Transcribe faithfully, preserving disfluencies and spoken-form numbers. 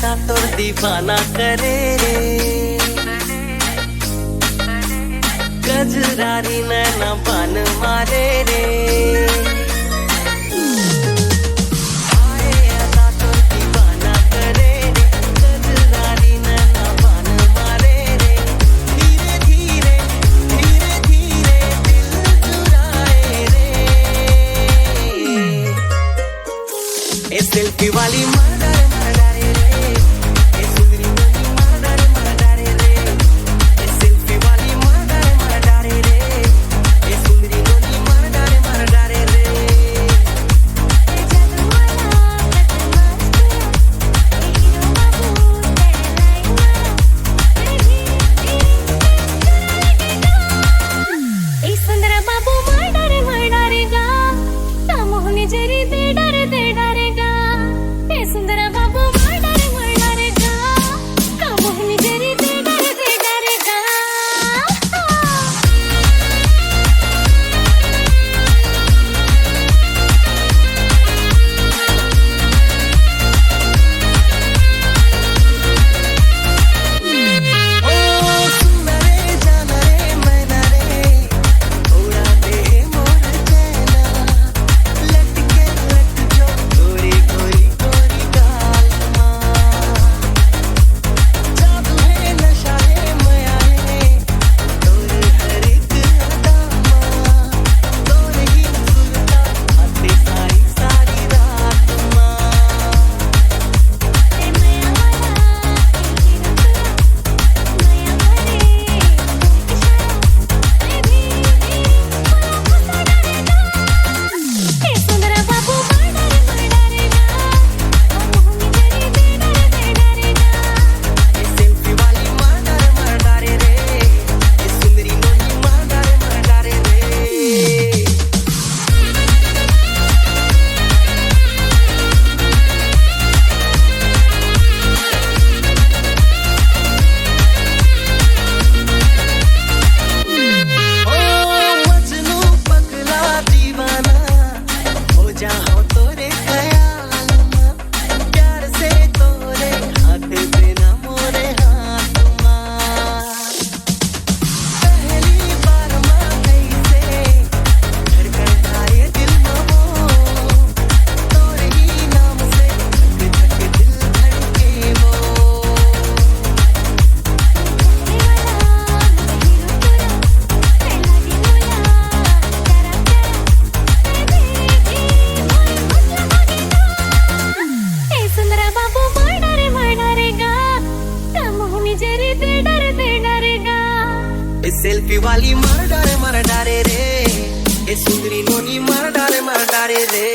का तोर दीवाना करे रे, गजरारी नैना बान मारे रे। आए अदा तोर दीवाना करे रे, गजरारी नैना बान मारे रे। धीरे धीरे, धीरे धीरे दिल चुराए रे। ए सेल्फी वाली मर्डर मर्डर रे, ए सुंदरी नोनी मर्डर मर्डर रे, ए सेल्फी वाली मर्डर मर्डर रे, ए सुंदरी नोनी मर्डर मर्डर रे। ए सुंदर बाबू मर्डर मर्डर गा, का मोहनी जरी दे डर दे डर गा। ए सुंदर बाबू मर्डर मर्डर गा, का मोहनी जरी दे डर दे डर गा। ओ सुन रे जाना रे मैना रे, उड़ा दे मोर चैना, लटके लट जो गोरी गोरी गोरी गाल मा। जादू है नशा है मया है, तोर हर एक अदा मा, तोर ही सुरता आते सारी सारी रात मा। ओ मजनू पगला दीवाना, हो जाओ तोरे ख्याल मा, प्यार से तोरे हाथ देना मोरे हाथ मा। पहली बार मा कैसे धड़कन आए दिल मा वो, तोरे ही नाम से धक धक दिल धड़के वो। ए सुंदरा बाबू मर्डर मर्डर गा, का मोहनी जरी दे डर दे डर गा। ए सेल्फी वाली मर्डर मर्डर रे, ए सुंदरी नोनी मर्डर मर्डर रे।